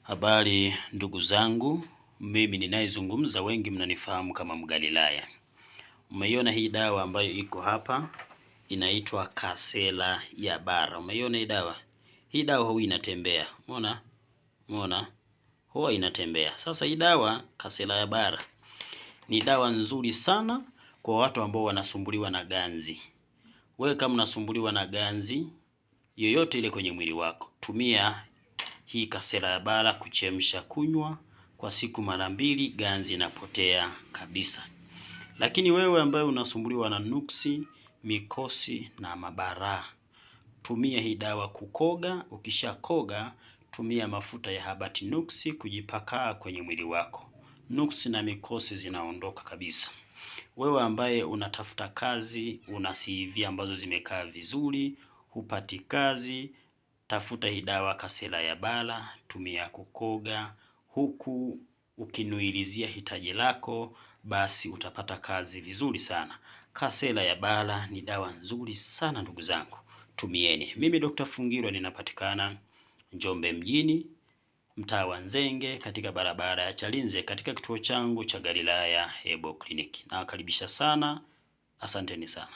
Habari ndugu zangu, mimi ninayezungumza wengi mnanifahamu kama Mgalilaya. Umeiona hii dawa ambayo iko hapa inaitwa Kasela ya Bara. Umeiona hii dawa? Hii dawa huwa inatembea. Umeona? Umeona? Huwa inatembea. Sasa hii dawa Kasela ya Bara ni dawa nzuri sana kwa watu ambao wanasumbuliwa na ganzi. Wewe kama unasumbuliwa na ganzi yoyote ile kwenye mwili wako, tumia hii kasera ya bara kuchemsha kunywa kwa siku mara mbili, ganzi inapotea kabisa. Lakini wewe ambaye unasumbuliwa na nuksi, mikosi na mabaraa, tumia hii dawa kukoga. Ukishakoga tumia mafuta ya habati nuksi kujipakaa kwenye mwili wako, nuksi na mikosi zinaondoka kabisa. Wewe ambaye unatafuta kazi, una CV ambazo zimekaa vizuri, hupati kazi, tafuta hii dawa Kasela ya Bara, tumia kukoga huku ukinuilizia hitaji lako, basi utapata kazi vizuri sana. Kasela ya Bara ni dawa nzuri sana ndugu zangu, tumieni. Mimi Dr. Fungirwa ninapatikana Njombe mjini, mtaa wa Nzenge, katika barabara ya Chalinze, katika kituo changu cha Galilaya Herbal Clinic. Nawakaribisha sana, asanteni sana.